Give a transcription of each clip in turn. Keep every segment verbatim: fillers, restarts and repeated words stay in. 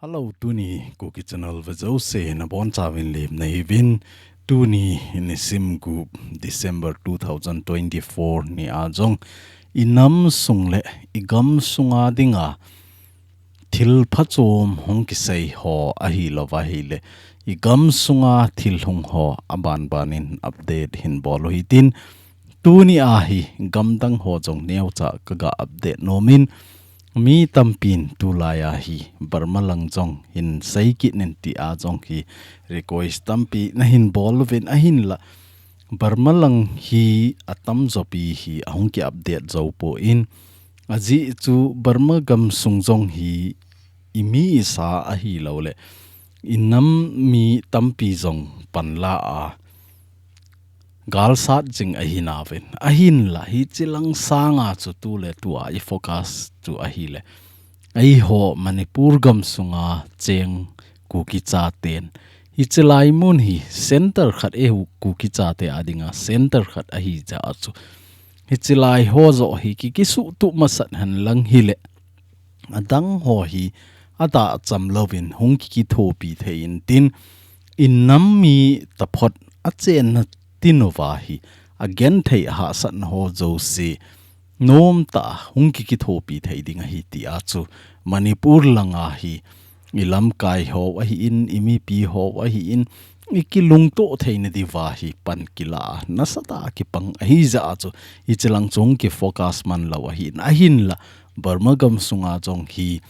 Hello, tuni Kuki Channel vejouse nabonchauvin lemna hiuvin. Tuni nisim gup December two thousand twenty-four nia jong inam sung le igam sunga dinga thil phachom hung kisei ho ahilouva ahile igam sunga thil hung ho abanbanin update hin bol u hitin, tunia hi gamdang ho jong neocha kaga update nomin, mi tampin tulaiya hi Burma lang jong hin seikit in tia jong hi request tampi nahin bol uvin ahinla Burma lang hi atamjopi hi ahung ki update joupon ajeh chu Burma gamsung jong hi imi isa ahilouleh inam mi tampi jong panla a galsat jing ahinauvin ahinla hichilang sanga chu tuletua ifocus chu ahile eiho Manipur gamsunga cheng Kuki chaten hichilai mun hi center khat eiho Kuki chate adinga center khat ahijeh a chu hichilai ho joh hi ki kisuhtup masat henlang hile adang ho hi adacham louvin hung ki kithopi thei intin inam mi taphot achenna tinuva hi agenthei ahahsatna ho jouse nomtah a hung ki kithopi thei ding ahi tia chu Manipur langa hi ilamkai ho ahin, imipi ho ahin, ikilungtoh theina diuva hi pan kila a nasatah a kipang ahijeh a chu hichilang chu hung ki focus manlou ahin ahinla Burma gamsunga jong hi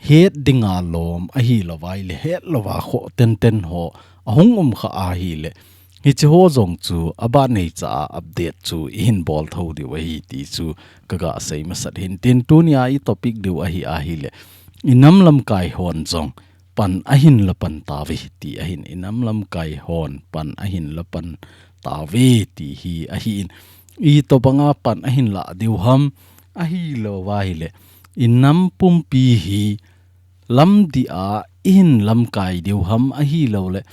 het dinga lom ahilouva ahile hetlouva khoh tenten ho ahung umkha ahile hiche ho jong chu abaneicha a update chu ihin bol thou diu ahi ti chu kaga sei masat hintin tunia itopic diu ahi ahile inam lamkai hon jong pan ahinla pan tauve ti ahin inam lamkai hon pan ahinla pan tauve ti hi ahin itobanga pan ahinla diu ham ahilouva ahile inam pumpi hi lamdih a ihin lamkai diu ham ahilouleh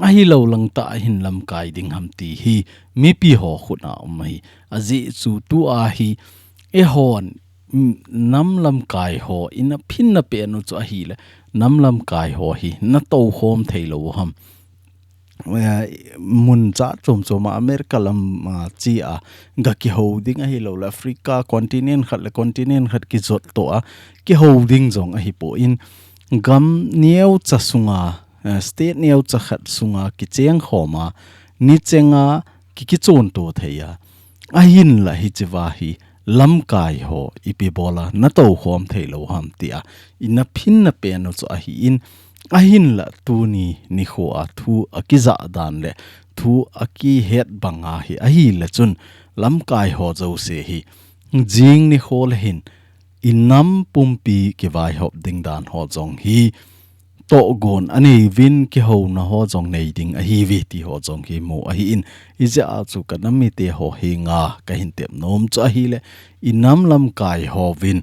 ahilou langtah a ihin lamkai ding ham ti hi mipi ho khut a um ahi ajeh chu tua hi eihon nam lamkai ho ina phinna penu chu ahile nam lamkai ho hi natoukhom theilou ham mun chachom choma America lama chia gakihou ding ahilouleh Africa continent khat le continent khat kijottoh a kihou ding jong ahipon gam neocha sunga state neocha khat sunga kichengkhoma nichenga ki kichonto thei a ahinla hichea hi lamkai ho ipi bola natoukhom theilou ham tia ina phinna penu chu ahin ahinla tuni nikhoa thu akijah dan le thu akihet banga hi ahile chun lamkai ho jouse hi jing nikho le hin inam pumpi kivaihop ding dan ho jong hi tohgon aneiyuvin kihouna ho jong nei ding ahiuve ti ho jong hi mu ahin hijeh a chu kanam mite ho henga kahin tepnom chu ahile inam lamkai hovin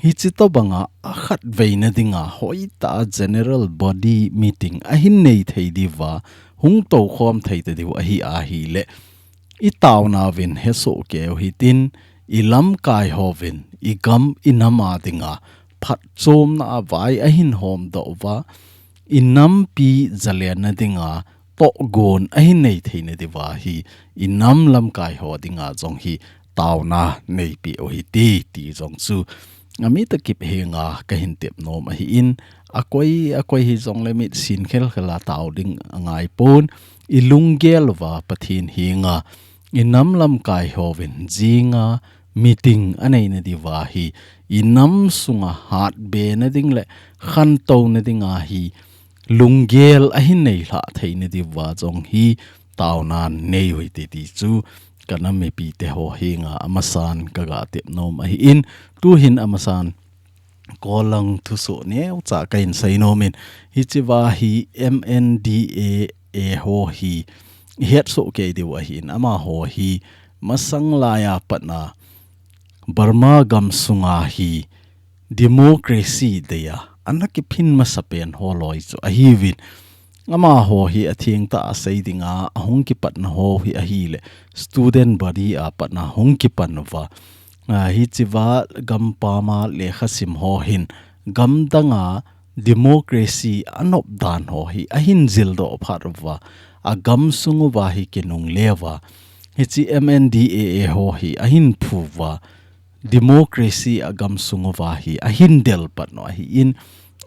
hiche tobanga akhatveina dinga hoitah a general body meeting ahin nei thei diuva hung toukhom thei tadiu ahi ahile itaonauvin hesoh keiyu hitin ilamkai hovin igam inam a dinga phatchomna a vai ahin homdoh uva inampi zalenna dinga tohgon ahin nei theina diuva hi inam lamkai ho dinga jong hi taona neipeh u hite ti jong chu amitah kip henga kahin tepnom ahin akoi akoi hijongle mitsin khelkhel a tao ding angaipon ilunggel uva Pathen henga inam lamkai hovin jinga meeting aneina diuva hi inam sunga hatbena ding le khantouna dinga hi lunggel ahin neilhah theina diuva jong hi taona neiyu hite ti chu kanam mipite ho henga amasan kaga tepnom ahin tuhin amasan kolang thusoh neocha kahin seinomin hichea hi M N D A A ho hi ihetsoh kei diu ahin amaho hi masang laiya patna Burma gamsunga hi democracy deiya ana kiphin masapen ho loi chu ahiuvin amaho hi athengtah a sei dinga ahung kipatna ho hi ahile student body a patna hung kipan uva hichea gampama lekhasim ho hin gamdanga democracy anop dan ho hi ahin jildoh phat uva, agam sung uva hi kinungle uva, hiche M N D A A ho hi ahin phu uva, democracy agam sung uva hi ahin del pat u ahin,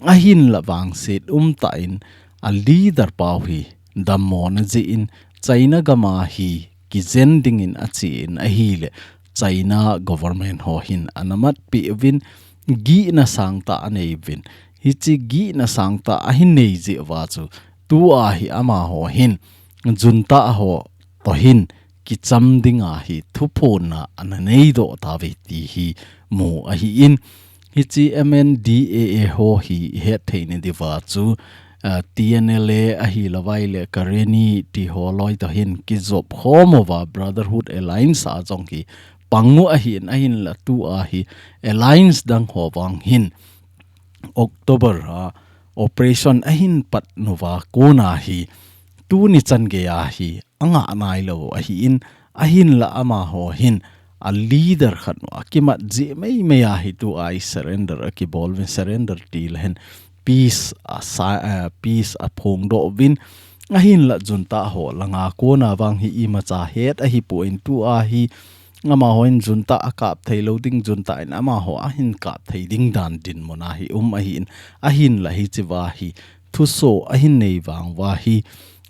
ahinla vangset umtah in a leader pau hi dammona jeh in China gam a hi kijen dingin achen ahile, China government ho hin ana matpeh uvin, gihna sangtah anei uvin. Hiche gihna sangtah ahin nei jeh uva chu, tua hi amaho hin junta ho toh hin kicham dinga hi thuphonna ana neidoh tauve ti hi mu ahin, hiche M N D A A ho hi ihet thei nadiuva chu, ah, T N L A ahilouvai le Karenni ti ho loi toh hin kijop khom uva Brotherhood Alliance a jong hi pang u ahin, ahinla tua hi alliance dang ho vang hin October a operation ahin pat nauva kona hi tuni chan geiya hi angah nailou ahin, ahinla amaho hin a leader khat u akimat jeh meimei a hi tua hi surrender akibol uvin, surrender tile hen peace a sa-, eh, peace aphongdoh uvin, ahinla junta ho langa kona vang hi imacha het ahipon tua hi amaho in junta akap theilou ding, junta in amaho ahin kap thei ding dan dinmun a hi um ahin, ahinla hichea hi thuso ahin nei vang uva hi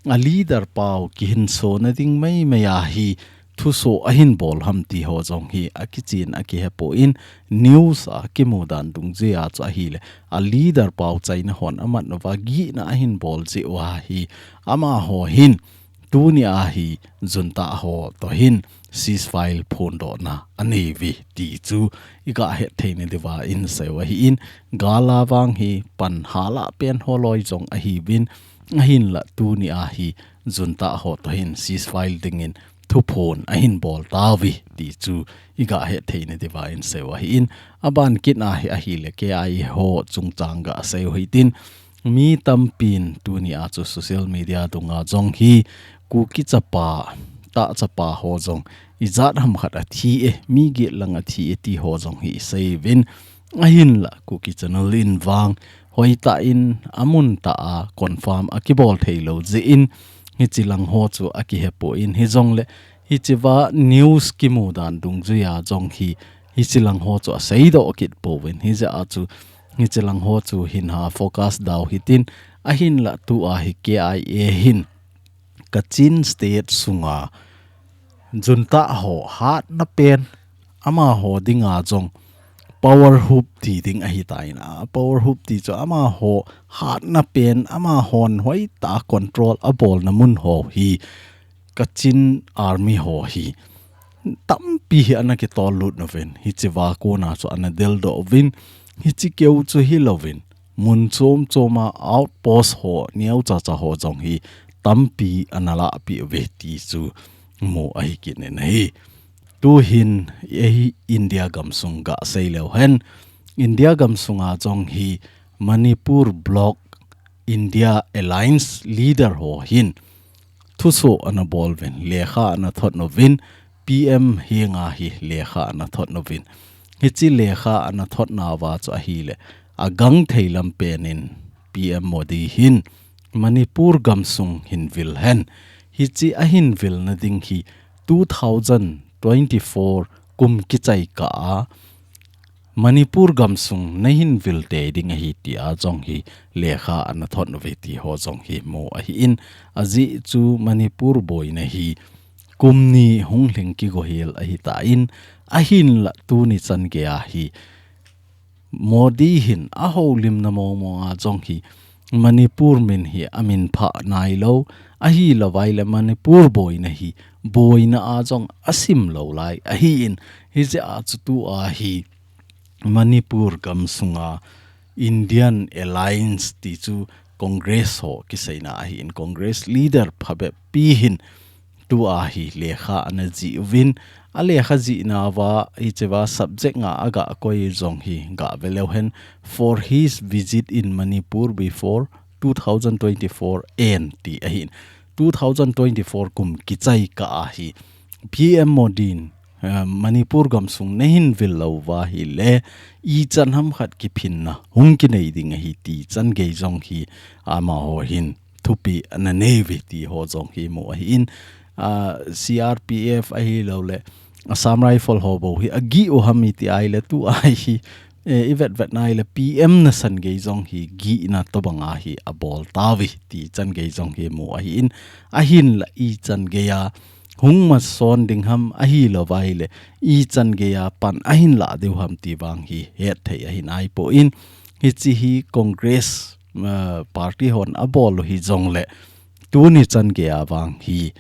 a leader pau kihinsona ding meimei a hi thuso ahin bol ham ti ho jong hi akichen akihepon, news a kimu dan dungjuia chu ahile a leader pau China hon amat nauva gihna ahin bol jeh uva hi amaho hin tunia hi junta ho toh hin ceasefire phondohna anei uve ti chu igah het thei nadiuva iseiu ahin, gal a vang hi pan hala pen ho loi jong ahiuvin, ahinla tunia hi junta ho toh hin ceasefire dingin thuphon ahin bol tauve ti chu igah het thei nadiuva iseiu ahin, aban kit a hi ahile K I A ho chungchang gah seiu hitin, mi tampin tunia chu social media dunga jong hi Kuki chapa, tah chapa ho jong ijat ham khat athi e, mi get lang athi e ti ho jong hi iseiuvin, ahinla Kuki Channel in vang hoitah in amun tah a confirm akibol theilou jeh in hiche lang ho chu akihepon, hijongle hichea news kimu dan dungjuia jong hi hiche lang ho chu aseidoh kit pouvin, hijeh a chu hiche lang ho chu hin ha focus dau hitin, ahinla tua hi K I A hin Kachin State sunga junta ho hatna pen amaho dinga jong power hub ti ding ahitan, a power hub ti chu amaho hatna pen, amahon hoitah a control abolna mun ho hi Kachin Army ho hi tampi hi ana kitol lut nauvin, hichea kona chu ana deldoh uvin, hiche keu chu hilouvin mun chom choma outpost ho neocha cha ho jong hi tampi ana lahpeh uve ti chu mu ahi kit in ahi. Tuhin ahi India gamsung gah seileu hen, India gamsunga jong hi Manipur Bloc India Alliance leader ho hin thuso ana bol uvin, lekha ana thot nauvin, P M henga hi lekha ana thot nauvin. Hiche lekha ana thotnauva chu ahile, agangthei lam pen in P M Modi hin Manipur gamsung hin vil hen, hiche ahin vilna ding hi two thousand twenty-four kum kichai kah a Manipur gamsung nahin vil tei ding ahi tia jong hi lekha ana thot uve ti ho jong hi mu ahin, ajeh chu Manipur boina hi kum ni hung lhing kigo hel ahitan, ahinla tuni chan geiya hi Modi hin ahoulimna mong mong a jong hi Manipur min hi amin phah nailou, ahilouvai le Manipur boina hi boina a jong asim lou lai ahin, hijeh a chu tua hi Manipur gamsunga Indian Alliance ti chu Congress ho kiseina ahin, Congress leader phabep pi hin tua hi lekha ana jih uvin, a lekha jihnauva hichea subject nga agah koi jong hi gah veleu hen, for his visit in Manipur before two thousand twenty-four end ti ahin, two thousand twenty-four kum kichai kah a hi P M Modi in eh, Manipur gamsung nahin vil lou uva ahile, ichan hamkhat kiphinna hung kinei ding ahi ti changei jong hi amaho hin thupi ana nei uve ti ho jong hi mu ahin, ah, C R P F ahilouleh Assam Rifle ho bou hi agih u ham iti ahile, tua hi, eh, ivet vet na ahile P M nasan gei jong hi gihna tobang a hi abol tauve ti changei jong hi mu ahin, ahinla ichan gei a hung mason ding ham ahilou va ahile, ichan gei a pan ahin lah diu ham ti vang hi hetthei ahi naipoi. Hiche hi Congress, ah, party hon abol u hijongle, tuni changei a vang hi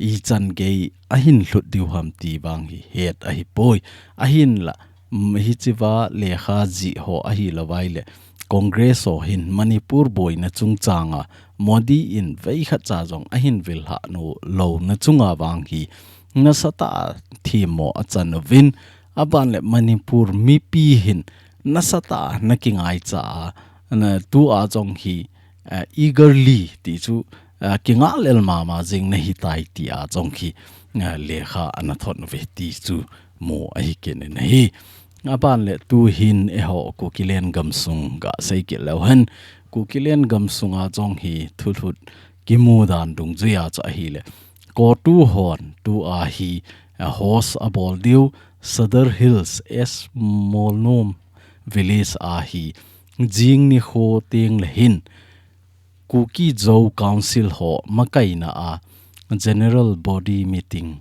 ichan gei ahin lhut diu ham ti vang hi het ahipoi. Ahinla, mm, hichea lekha jih ho ahilou va ahile, Congress ho hin Manipur boina chungchang a Modi in veikhat cha jong ahin vil hah lou, louna chunga vang hi nasatah a themmo achan uvin, aban le Manipur mipi hin nasatah a ana kingaicha a, ana tua jong hi, eh, eagerly ti chu, eh, kingahlel mama jing nahitai tia jong hi, eh, lekha ana thot uve ti chu mu ahi kit in ahi. Aban le tuhin eiho Kukiland gamsung gasei kit leu hen, Kukiland gamsung a jong hi thulhut kimu dan dungjuia chu ahile, CoTU hon tua hi, eh, host abol diu Sadar Hills S Molnom village a hi jing nikho teng le hin Kuki Zo Council ho makaina a General Body Meeting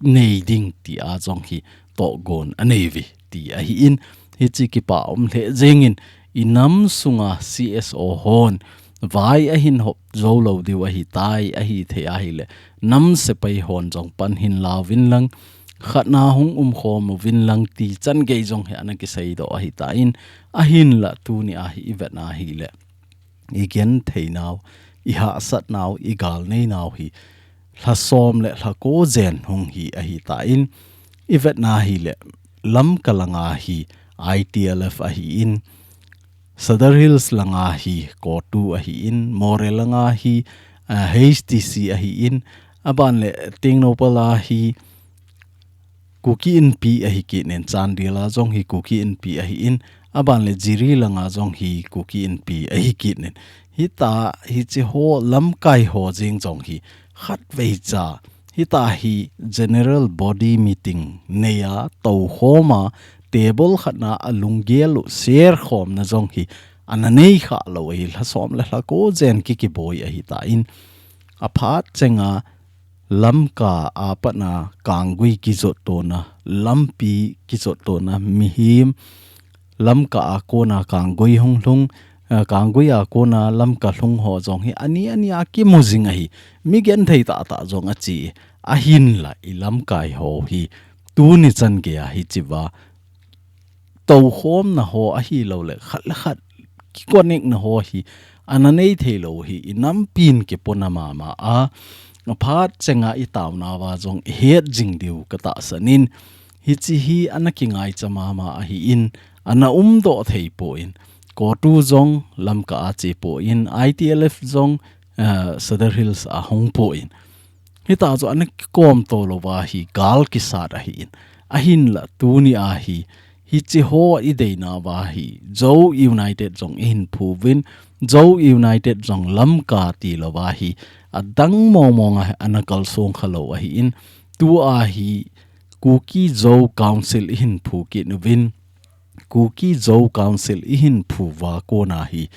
nei ding tia jong hi tohgon anei uve ti ahin, hiche kipa um lheh jengin, inam sunga C S O hon vai ahin hop jou lou diu ahitai, ahithei ahile nam sepai hon jong pan hin la uvin lang, khatna hung umkhom uvin lang ti changei jong hi ana kiseidoh ahitan, ahinla tunia hi ivet na ahile, igenthei nau, ihahsat nau, igalnei nau hi lhasom le lhako jen hung hi ahitan, ivet na ahile, Lamka langa hi I T L F ahin, Sadar Hills langa hi CoTU ahin, Moreh langa hi, ah, H T C ahin, aban le Tengnoupal a hi Kuki Inpi ahi kit in, Chandel a jong hi Kuki Inpi ahin, aban le Jiri langa jong hi Kuki Inpi ahi kit in. Hitia, hiche ho lamkai ho jeng jong hi khatvei cha, hitia hi General Body Meeting nei a, toukhom a, table khatna a lunggel u share khomna jong hi ana nei khalou ahi, lhasom le lhako jen kikiboi ahitan, aphat chenga Lamka a patna Kanggui kijot tona, lampi kijot tona, mihem Lamka a kona Kanggui hung lhung, eh, Kanggui a kona Lamka lhung ho jong hi ani ani a kimu jing ahi. Mi genthei tahtah jong ache, ahinla ilamkai ho hi tuni changei a hichea toukhomna ho ahilouleh khat le khat kiconnect na ho hi ana nei theilou hi inampin kipona mama a, aphat chenga itaonauva jong ihet jing diu katahsan in, hiche hi ana kingaicha mama ahin, ana umdoh thei poi. CoTU jong Lamka a che poi, I T L F jong, eh, Sadar Hills a hung poi. Hitia chu ana kikom to louva hi gal kisat ahin, ahinla tunia hi, hiche ho ideinauva hi Zo United jong ihin phu uvin, Zo United jong Lamka tilouva hi adang mong mong a ana kalsong khalou ahin, tua hi Kuki Zo Council ihin phu kit uvin, Kuki Zo Council ihin phu uva kona hi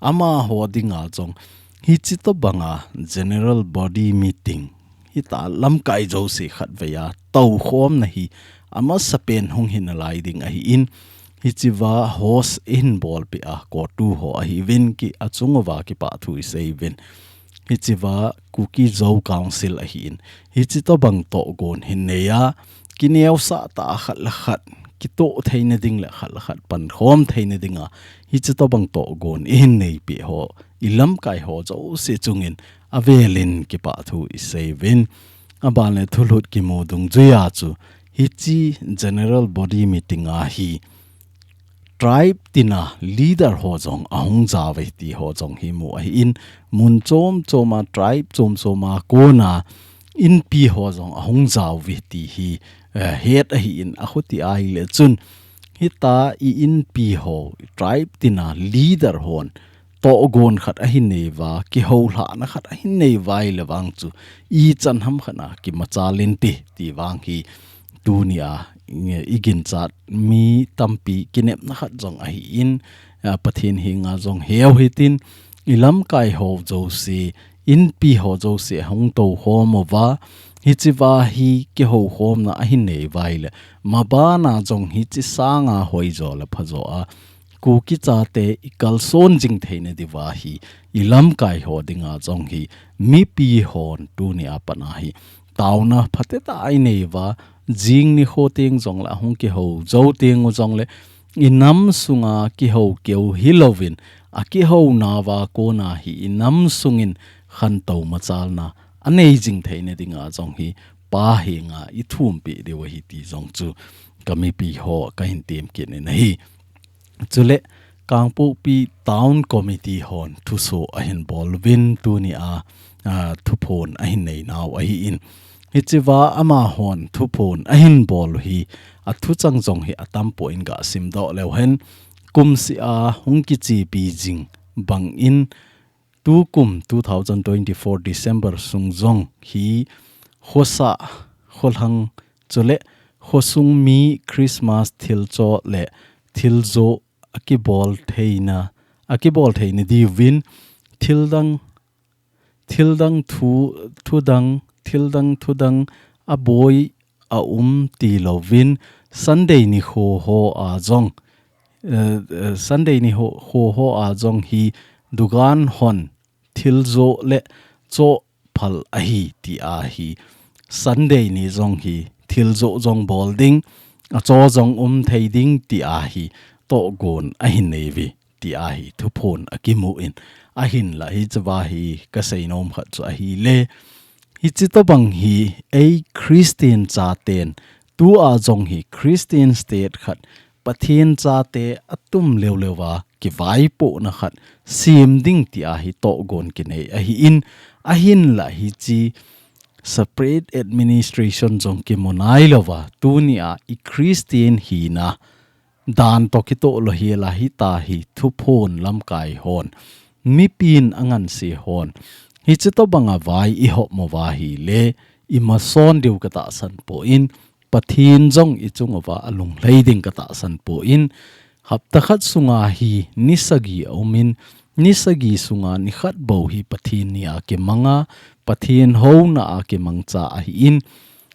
amaho dinga jong hiche tobanga General Body Meeting, hitia lamkai jouse khatvei a toukhomna hi amasapen hung hi nalai ding ahin, hichea host ihin bolpeh a CoTU ho ahiuvin, ki achunguva kipa thu isei uvin. Hichea Kuki Zo Council ahin, hiche tobang tohgon hin nei a, kineosah tah a khat le khat kitoh theina ding le khat le khat pankhom theina dinga hiche tobang tohgon ihin neipeh ho, ilamkai ho jouse chungin avelin kipa thu isei uvin. Aban le thulhut kimu dungjuia chu hiche General Body Meeting a hi tribe tina leader ho jong ahung jao uve ti ho jong hi mu ahin, mun chom chom a, tribe chom chom a kona Inpi ho jong ahung jao uve ti hi, eh, het ahin, akhuti ahile chun, hita i inpi ho, tribe tina leader hon, tohgon khat ahin nei uva, kihoulhahna khat ahin nei uva ahile vang chu, ichan ham khat a kimachal inte, ti vang hi, tunia, i ginchat mi tampi kinepna khat jong ahin, a, Pathen henga jong heu hitin, i lamkai ho jouse, inpi ho jouse hung toukhom uva, hichea hi kihoukhomna ahin nei uva ahile, mabana jong hiche sanga hoijo le phajo a, Kuki chate i kalson jing theina diuva hi, i lamkai ho dinga jong hi, mipi hon tunia pat a hi, taona phatecha i nei uva, jing nikho teng jongle ahung kihou jou teng u jongle, i nam sunga kihou keu hilouvin, akihouna uva kona hi i nam sungin khantou machalna anei jing theina dinga jong hi, Pa henga i thumpeh diu ahi ti jong chu ka mipi ho kahin temkit in ahi. Chule, Kangpokpi Town Committee hon thuso ahin bol uvin tunia, a, thuphon ahin neinau ahin. Hichea amahon thuphon ahin bol u hi athuchang jong hi atampoi in gasim doh leu hen. Kumseh a hung kichepi jing bangin tukum two thousand twenty-four December sung jong hi khosah, kholhang chule khosung mi Christmas thilcho le thiljoh akibol theina, akibol theina diuvin thildang, thildang thu, thudang, thildang thudang aboi aum tilouvin Sunday nikho hoa jong, eh, eh, Sunday nikho, kho hoa jong hi dukan hon thiljoh le choh phal ahi ti ahi. Sunday ni jong hi thiljoh jong bol ding, achoh jong um thei ding ti ahi. Tohgon ahin nei uve ti ahi. Thuphon akimun ahinla hichea hi kaseinom khat chu ahile. Hiche tobang hi ei Christian chaten tua jong hi Christian state khat Pathen chate atum leuleuva kivaipohna khat sem ding ti ahi tohgon kinei ahin, ahinla hiche separate administration jong kimu nailouva tunia i Christian hina dan toh kitoh lou hela hita hi thuphon lamkai hon, mipin anganse hon, hiche tobanga vai i hop uva ahile, i mason diu katahsan poi, Pathen jong i chung uva alunglhai ding katahsan poi, hapta khat sunga hi ni sagi aumin, ni sagi sunga ni khat bou hi Pathen nia kimanga, Pathen houna a kimangcha ahin,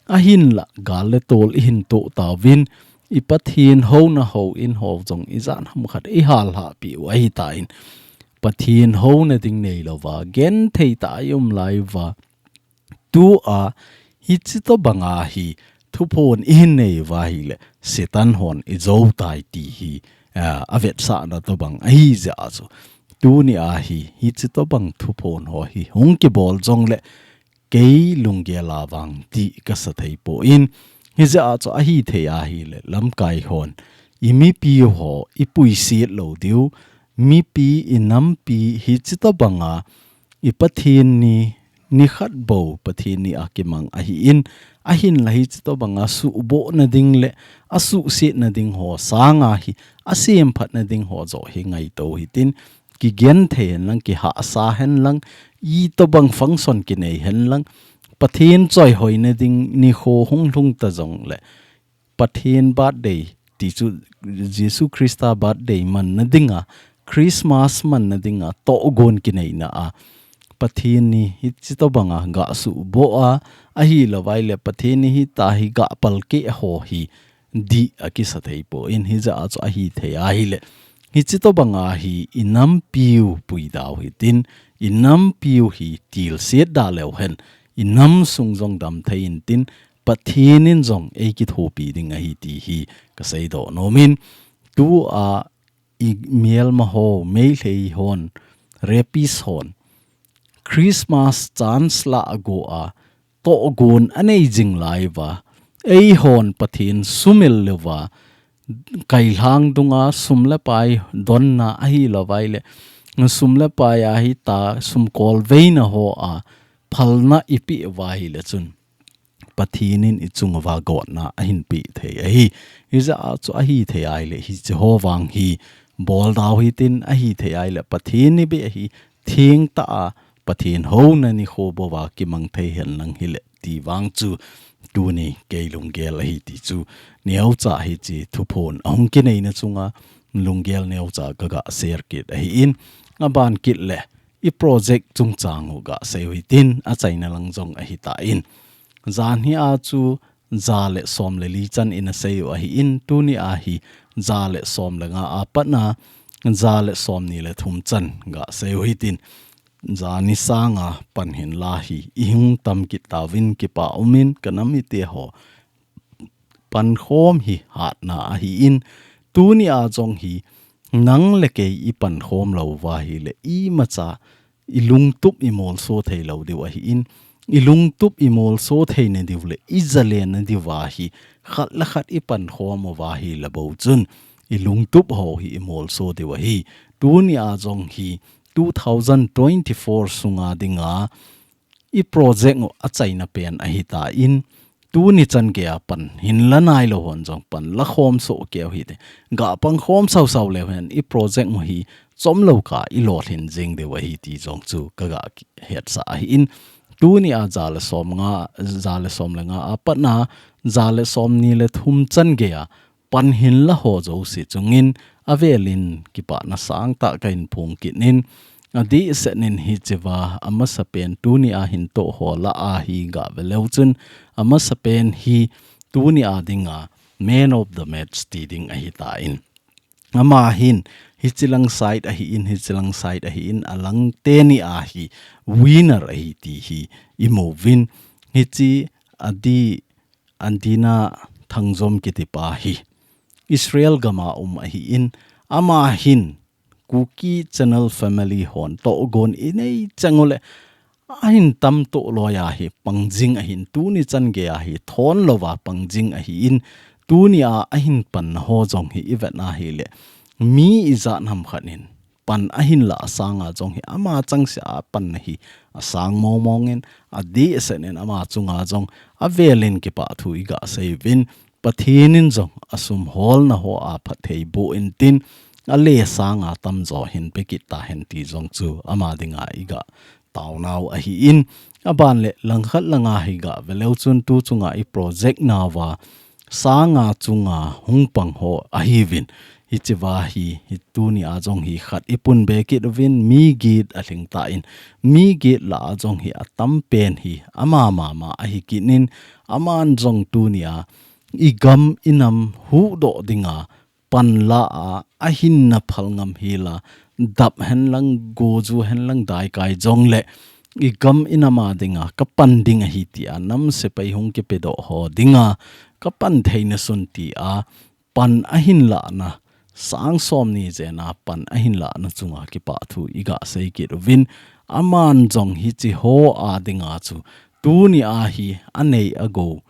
ahinla gal le tol i hin toh tauvin, i Pathen houna houin ho jong ijat ham khat i hallhah peh u ahitan, Pathen houna ding neilouva, genthei tah a i um laiuva, tua hiche tobanga hi thuphon i hin nei uva ahile, Satan hon i jou tai ti hi, a, avetsahna tobang ahi jeh a chu. Tunia hi, hiche tobang thuphon ho hi hung kibol jongle, kei lunggel a vang ti kasa thei poi. Hijeh a chu ahithei ahile, lamkai hon, i mipi ho, i puiset lou diu, mipi, i nampi, hiche tobanga, i Pathen ni, ni khat bou Pathen ni a kimang ahin, ahinla hiche tobanga suhbohna ding le asuhsetna ding ho sanga hi, asemphatna ding ho joh hi ngaito hitin, kigenthei henlang, kihahsa henlang, itobang function kinei henlang, Pathen choihoina ding nikho hung lhung ta jongle, Pathen birthday, ti chu Jesu Christa birthday manna dinga, Christmas manna dinga, tohgon kineina a, Pathen ni hiche tobanga gasuhboh a, ahilouva ahile Pathen ni hita hi gapalkeh ho hi dih akisa thei poi, hijeh a chu ahithei ahile. Hiche tobanga hi i nampiu puida u hitin, i nampiu hi tilset da leu hen, i nam sung jong damthei intin, Pathen in jong eikithopi ding ahi ti hi kaseidoh nomin, tua i melma ho, Meitei hon, rapist hon, Christmas chance lah ago a, tohgon anei jing laiuva, eihon Pathen sumil leuva, kailhang dunga sum le pai donna ahilouva ahile, sum le pai a hita sum kolveina ho a, phalna i peh uva ahile chun, Pathen in ichung uva gotna ahin pe thei ahi. Hijeh a chu ahithei ahile hiche ho vang hi boldau hitin, ahithei ahile Pathen ni be ahi, thengtah a Pathen houna nikho bouva kimang thei hen lang hile ti vang chu tuni kei lunggel ahi ti chu neocha hiche thuphon ahung kineina chunga lunggel neocha kaga share kit ahin, aban kit le i project chungchang u gasei u hitin, achaina lang jong ahitan. Jan hi a chu ja le som le li chan ina sei u ahin, tuni a hi ja le som le nga a patna ja le somni le thum chan gasei u hitin. Jani sanga pan hinla hi ihung tam kit tauvin, kipa umin, kanam mite ho. Pankhom hi hatna ahin, tuni a jong hi nang le kei ipankhom lou uva ahile imacha ilungtup imolso thei lou diu ahin, ilungtup imolso theina diu le ijalenna diuva hi khat le khat ipankhom uva ahile bou chun ilungtup ho hi imolso diu ahi. Tuni a jong hi two thousand twenty-four sunga dinga i project u achaina pen ahitan, tuni chan geiya pan hinla nailou hon jong pan lakhom soh keu hite. Ga pankhom sausau leu hen i project u hi chomlou kah a ilolhin jeng diu ahi ti jong chu kaga hetsah ahin, tuni a ja le som nga, ja le som le nga a patna ja le somni le thum chan geiya pan hinla ho jouse chungin avelin kipana sangtah kahin phong kit in, adehset in hichea amasapen tuni a hin toh ho lah a hi gave leu chun, amasapen hi tuni a dinga man of the match ti ding ahitan. Ama hin hichelang side ahin, hichelang side ahin, alang teni a hi winner ahi ti hi imu uvin, hiche adeh Andina Thangjom kitipa hi Israel gam a um ahin, ama hin Kuki Channel family hon tohgon inei cheng ule ahin tamtoh loi a hi pangjing ahin, tuni chan geiya hi thon louva pangjing ahin, tuni a ahin panna ho jong hi ivet na hile mi ijat ham khat in pan ahin lah sanga jong hi ama changseh a panna hi asang mongmong in, adehset in ama chunga jong avelin kipathu iga sei uvin, Pathen in jong asum holna ho a phatthei boh intin, ale sanga tamjo hin pe kit tahen ti jong chu ama dinga iga taonau ahin, aban le langkhat langa hi gave leu chun tu chunga i project nauva sanga chunga hung pang ho ahiuvin. Hichea hi, hi tuni a jong hi khat ipun be kit uvin, mi get alhing tan, mi get lah a jong hi atam pen hi ama mama ahi kit in, aman jong tuni a igam inam huhdoh dinga pan lah a ahinna phal ngam hila, dap hen lang, goju hen lang, daikai jong le igam inam a dinga kapan ding ahi tia nam sepai hung kipedoh ho dinga kapan theina sun tia pan ahin lahna, sang somni jena pan ahin lahna chunga kipathu iga sei kit uvin, aman jong hiche ho a dinga chu tuni a hi anei agou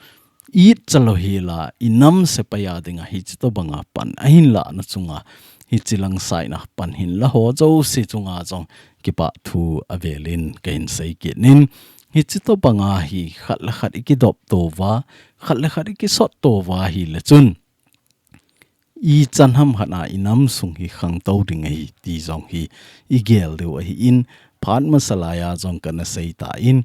it chalou hila, inam sepai a dinga hiche tobanga pan ahin lahna chunga hichelang side a pan hinla ho jouse chunga jong kipathu avelin kahin sei kit in, hiche tobanga hi khat le khat ikidop touva, khat le khat ikisot touva hile chun ichan ham khat a inam sung hi khangtou ding ahi ti jong hi igel diu ahin, phat masa laiya jong kana sei tan,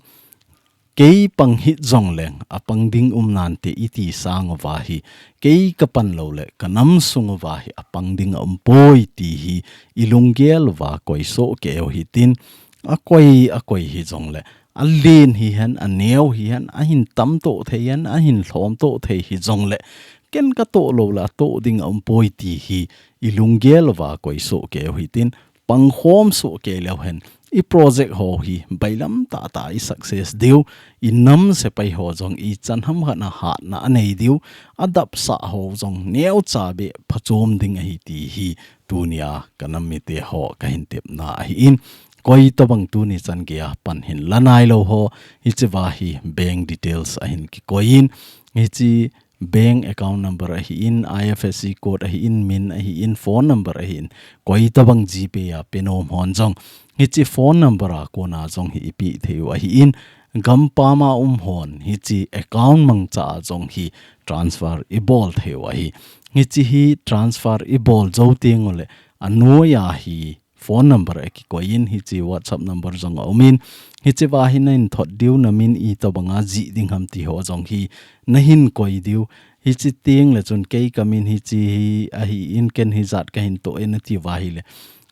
kei pang hih jongleng apang ding um nante iti sang uva hi, kei kapan lou le kanam sung uva hi apang ding aumpoi ti hi ilunggel uva koisoh kei u hitin, akoi, akoi hijongle, alen hihen, aneo hihen, ahin tamtoh thei hen, ahin lhomtoh thei hijongle, ken katoh lou le atoh ding aumpoi ti hi ilunggel uva koisoh kei u hitin, pangkhom soh kei leu hen, i project ho hi bailam tahtah a i success diu, inam sepai ho jong ichan ham khat a hatna anei diu, adapsah ho jong neocha beh phachom ding ahi ti hi tunia kanam mite ho kahin tepna ahin, koi tobang tuni chan geiya pan hinla nailou ho, hichea hi bank details ahin kikoiyin, hiche bank account number ahin, I F S C code ahin, min ahin, phone number ahin, koi tobang GPay a penom hon jong hiche phone number a kona jong hi ipeh thei u ahin, gampam a um hon hiche account mangcha a jong hi transfer i bol thei u ahi. Hiche hi transfer i bol jou teng uleh, anoiya hi phone number a kikoi in, hiche WhatsApp number jong a um in, hiche va hi na hin thot diu, na min itobang a jih ding ham ti ho jong hi na hin koi diu. Hiche teng le chun kei ka min hiche hi ahi in, ken hijat ka hin toh e na ti va hi le,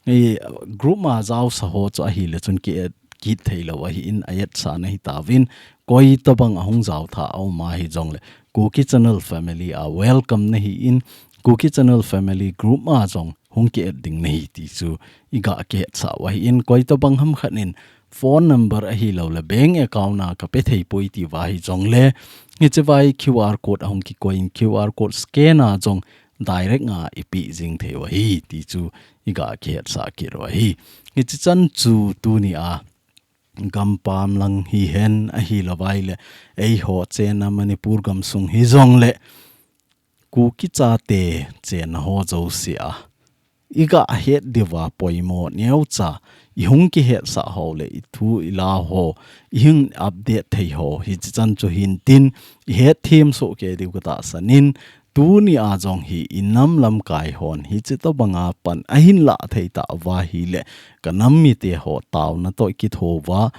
e, group ma jaosa ho chu ahi le chun ki add kit thei lou ahi in, a add sa na hi tauvin, koi tobang a hung jao tha a um a hi jong le, Kuki Channel Family a welcome na hi in, Kuki Channel Family group ma jong hung ki add ding na hi ti chu i ga kihet sa u ahi in, koi tobang ham khat in phone number ahi lou le bank account a ka pe thei poi ti va hi jong le, hiche va hi Q R code a hung kikoi in, Q R code scan a jong direct a i pe jing thei u ahi ti chu i ga kihet sa kit u ahi. Hiche chan chu tuni a gampam lang hi hen ahi lou vai le, ei ho chenna Manipur gam sung hi jong le, Kuki chate chenna ho jouse a i ga het diu va poimo neocha i hung kihet sa ho le i thu i la ho i hung update thei ho hiche chan chu hin tin i het them soh kei diu ka tahsan in, tuni a jong hi i nam lamkai hon hiche tobang a pan a hin la thei ta va hi le, ka nam mite ho taona toh i kitho va,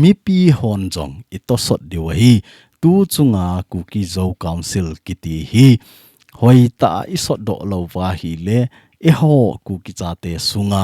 mipi hon jong i tosot diu ahi. Tu chunga Kuki Zo Council kiti hi hoitah a i sot doh lou va hi le, eiho Kuki chate sunga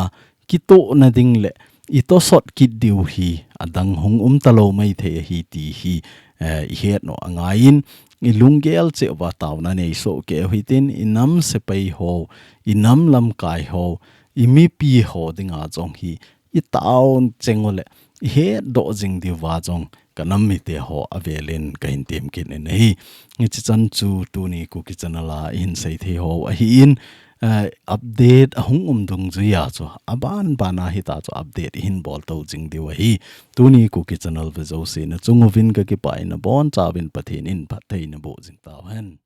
kitohna ding le i tosot kit diu hi adang hung um ta lou mai thei ahi ti hi, eh, i het u angai in, i lunggel cheh uva taona nei soh kei u hitin, i nam sepai ho, i nam lamkai ho, i mipi ho dinga jong hi i taona cheng u le i het doh jing diu va jong ka nam mite ho a vel in ka hin tem kit in ahi. Hiche chan chu tuni Kuki Channel a i hin sei thei ho ahi in, eh, update a hung um dungjuia chu a ban ban a hita chu update i hin bol to jing diu ahi. Tuni Kuki Channel ve jouse na chung uvin ka kipah in, na boncha uvin Pathen in phatthei na boh jing tau hen.